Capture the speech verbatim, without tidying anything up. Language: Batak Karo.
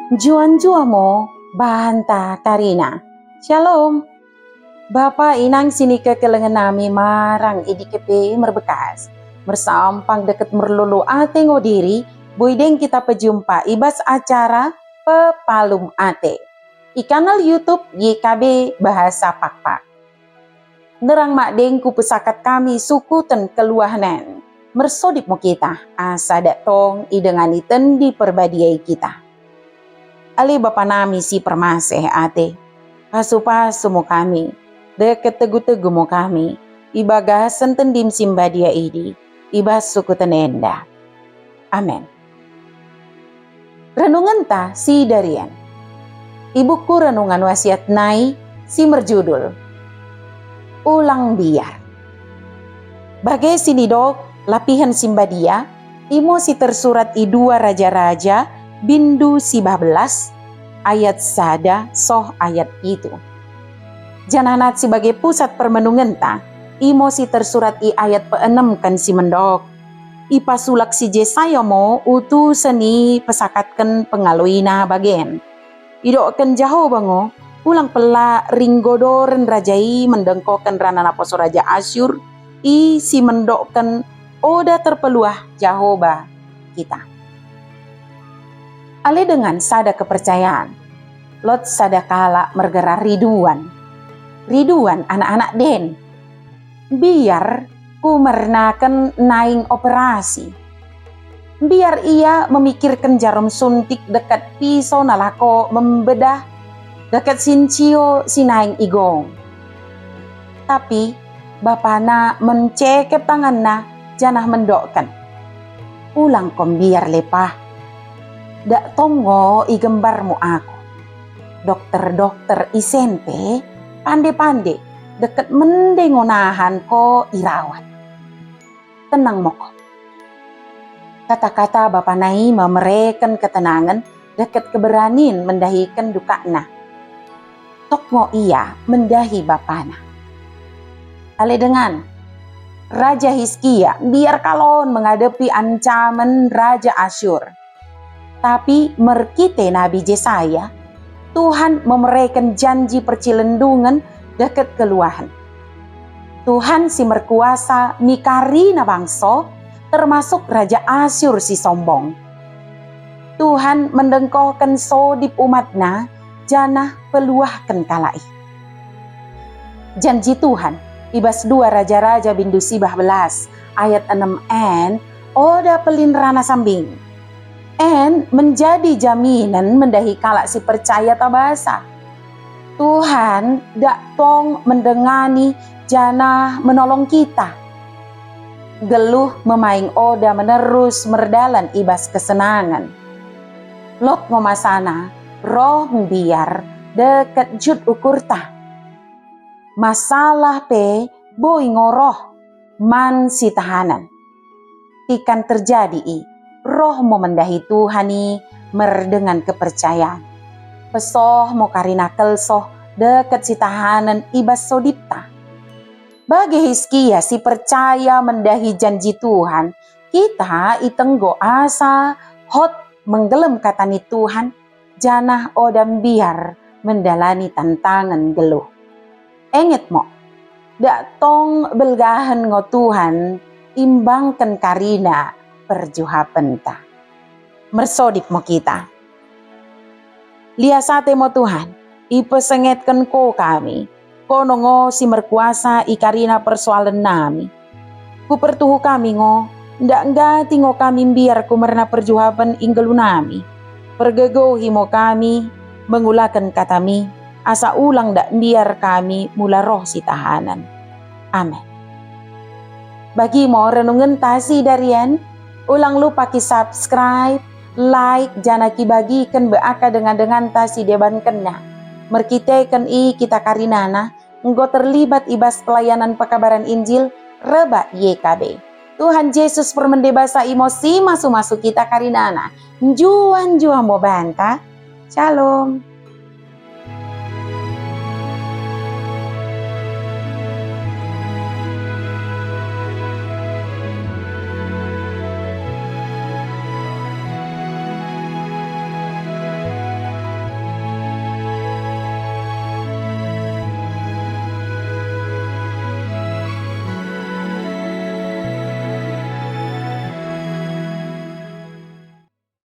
Njuah-njuah mo banta karina. Shalom. Bapa inang si nikekelengen nami marang i D K P merbekas. Mersampang deket merlolo ate ngo diri, boi deng kita pejumpa i bas acara Pepalum Ate i kanal YouTube Y K B Bahasa Pakpak. Nerang mak deng kupesakat kami sukuten keluahen en. Mersodip mo kita, asa dak tong idengani Tendi Perbadia i kita. Ale Bapa nami si permaseh ate, pasu-pasu mo kami, deket tegu-tegu mo kami, i bagasen Tendim si mbadia idi, i bas sukuten enda. Amen. Renungenta si darian. I buku Renungan Wasiat nai si merjudul Ulang Mbiar. Bage si nidok lapihen si mbadia, imo si tersurat i dua Raja-raja, bindu si belas, ayat sada soh ayat pitu. Janah nat si bage pusat permenungenta, imo si tersurat i ayat peenemken si mendok. Ipasulak si Jesaya mo utusen i pesakatken pengaloina bagen. Idokken Jehoba ngo, ulang pela ringgodoren raja i mendengkohken rana naposo raja Asyur, i si mendokken oda terpeluah Jehoba kita. Ale dengan sada kepercayaan, lot sada kalak mergerar Riduan. Riduan anak-anak den. Mbiar kumernaken naing operasi. Mbiar ia memikirken jarum suntik deket piso nalako membedah deket sincio si naing igong. Tapi bapana mencekep tanganna janah mendokken, "Ulang ko mbiar lepah. Dak tong ngo igembarmu aku. Dokter-dokter isen pe pande-pande deket mende ngo nahan ko irawat. Tenang mo ko." Kata-kata bapana i memereken ketenangen deket keberanin mendahiken dukakna. Tok ngo ia mendahi bapana. Ale dengan, Raja Hiskia mbiar kalon mengadepi ancamen Raja Asyur. Tapi merkite Nabi Jesaya, Tuhan memereken janji percilendungen deket keluahen. Tuhan si merkuasa mikarina bangso, termasuk Raja Asyur si sombong. Tuhan mendengkohken sodip umatna janah peluahken kalak i. Janji Tuhan i bas dua Raja-raja bindu sibah belas ayat enem en oda pelin rana sambing. En menjadi jaminen mendahi kalak si percaya tabasa. Tuhan dak tong mendengani janah menolong kita. Geluh memaing oda menerus merdalan i bas kesenangen. Lot ngo masana, roh mbiar deket jut ukurta. Masalah pe boi ngo roh man sitahanen. Tikan terjadi i, roh mo mendahi Tuhan i merdengan kepercayan. Pesoh mo karina kelsoh deket sitahanen i bas sodipta. Bage Hiskia si percaya mendahi janji Tuhan, kita itenggo asa hot menggelem kata ni Tuhan, janah oda mbiar mendalani tantangen geluh. Enget mo, dak tong belgahen ngo Tuhan imbangken karina perjuhapenta. Mersodip mo kita. Lias ate mo Tuhan, ipesengetken ko kami, kono ngo si merkuasa i karina persoalen nami. Kupertuhu kami ngo, ndak nggati ngo kami mbiar kumerna perjuhapen i nggeluh nami. Pergegohi mo kami, mengulaken katami, asa ulang ndak mbiar kami mula roh sitahanen. Amen. Bagi mo renungenta si darian, ulang lupa ki subscribe, like, janah kibagiken be aka dengan-denganta si debankenna. Merkiteken i kita karinana enggo terlibat i bas pelayanan pekabaran Injil rebak Y K B. Tuhan Jesus permende basa imo si masu-masu kita karinana. Njuah-njuah mo banta. Shalom.